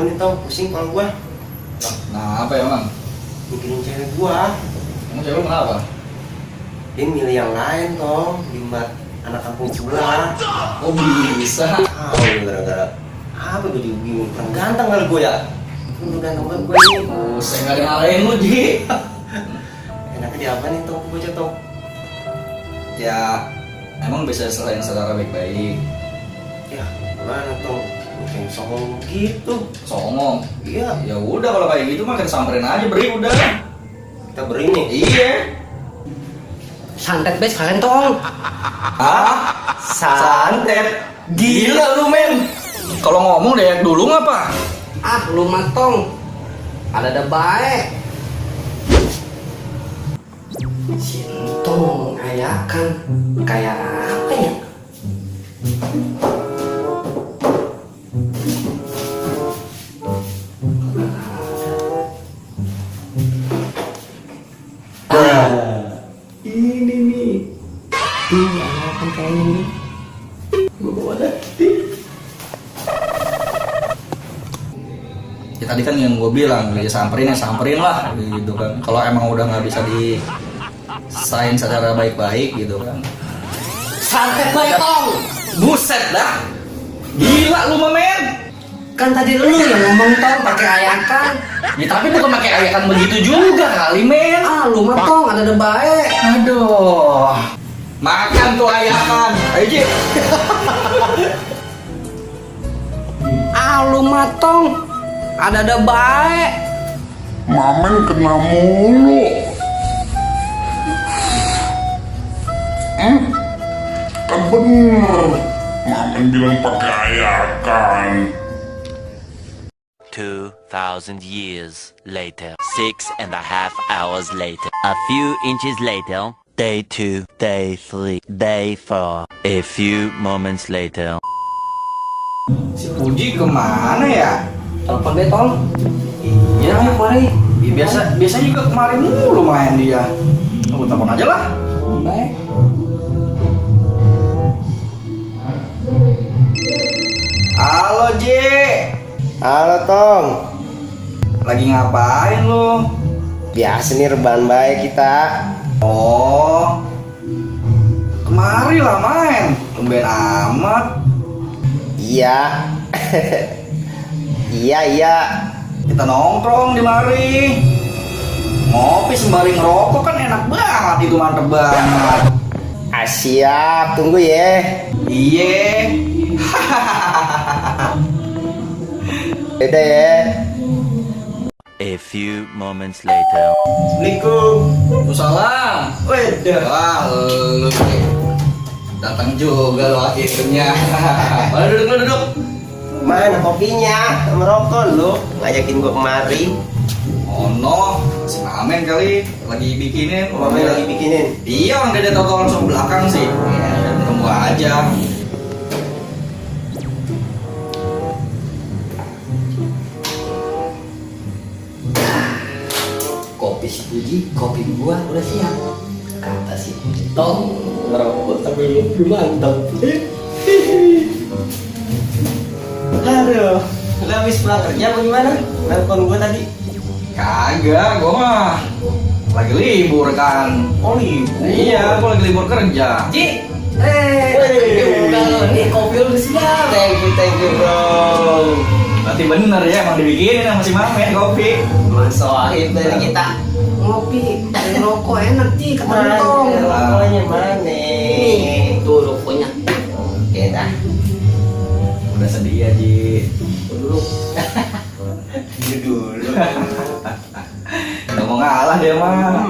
nih tau, pusing kalau gua. Nah, apa ya bang? Mikirin cewek gua. Emang cewek lu kenapa? Dia milih yang lain tong, limat anak kampung sebelah. Oh bisa. Gara-gara apa gue juga bingung, kurang ganteng kali gue ya. Lu ganteng banget gue ini. Saya nggak ngalahin lu Ji. Enaknya di apa nih tong, gue tong? Ya, emang bisa selain secara baik-baik. Ya, gimana tong? Kayak songong gitu. Songong. Iya, Ya udah kalau kayak gitu mah kita samperin aja beri udah. kita beri nih. Iya. Santet bes kalian tong. Hah? Santet? Gila lu men. Kalau ngomong deh dulu ngapa? Ah lu matong. Ada baik. Sintong ayakan kayak apa ya? Ini nih. Iya, ayakan kayak ini. Gue bawa dati. Ya tadi kan yang gue bilang, ya samperin lah gitu kan. Kalau emang udah nggak bisa disain secara baik-baik gitu kan. Santet baik tong. Buset dah. Gila lu men. Kan tadi lu yang ngomong tong pakai ayakan. Ya tapi bukan pakai ayakan begitu juga kali men. Ah lu matong ada baik. Aduh. Makan tuh ayakan. Ayo Ji. Ah lu matong ada baik. Mamen kena mulu. Kan bener. Mamen bilang pakai ayakan. 2,000 years later, 6.5 hours later, a few inches later, day 2, day 3, day 4, a few moments later. Si Puji kemana ya? Telepon deh tong. Iya Ayo mari. Ya, biasa juga kemarin mulu main dia. Aku telepon aja lah. Baik. Halo Ji. Halo tong. Lagi ngapain lu? Biasa nih rebahan baik kita. Oh, kemari lah main. Tumben amat. Iya. Iya. Kita nongkrong di mari. Ngopi sembari ngerokok kan enak banget itu, mantep banget. Siap, tunggu ya. Iye. Beda ya. A few moments later. Assalamualaikum. Waalaikumsalam. Waduh. Wah, lu nih. Datang juga lo akhirnya. Mari duduk. Mana kopinya? Sama rokok lu ngajakin gua kemari. Oh no, si Mamen kali lagi bikinin. Mama lagi bikinin. Iya, orang dia toko langsung belakang sih. Ya, tunggu aja. Kopi si Puji, kopi gua udah siap. Kata si Puji tong ngerokok sambil lebih mantap. Aduh, lu habis pulang kerja apa gimana? Nelfon gua tadi. Kagak, gua mah lagi libur kan. Oh libur. Iya, gua lagi libur kerja. Ji, nih kopi udah siap. Thank you bro. Berarti bener ya, emang dibikinin sama si Mamen kopi. Sohib dari kita. Ngopi, ngerokok enak Ji, kata tong. Rokoknya mana? Nih, tuh rokoknya. Oke dah. Udah sedia, Ji. Dulu. Dulu. Udah mau ngalah dia mah.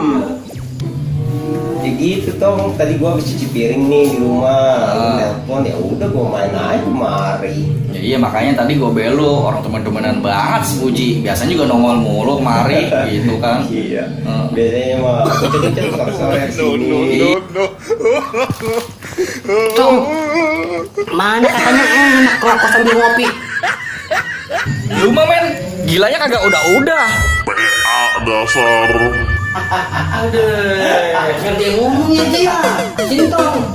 Ya gitu tong. Tadi gua habis cuci piring nih di rumah. Lu nelpon ya udah gua main aja mari. Ya iya, makanya tadi gue belu, orang temen-temenan banget si Puji. Biasanya juga nongol mulu kemari gitu kan. Iya. Biasanya mah kecil-kecil sore-sore sini. Tong, mana katanya enak rokok sambil ngopi. Lu mah men, gilanya kagak udah. PA dasar. Aduh, ngerti ngomongnya dia. Sini tong.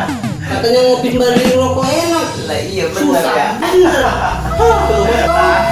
Katanya ngopi sembari rokok enak. Lah iya benar Susah ya. bener. Tuh, tong.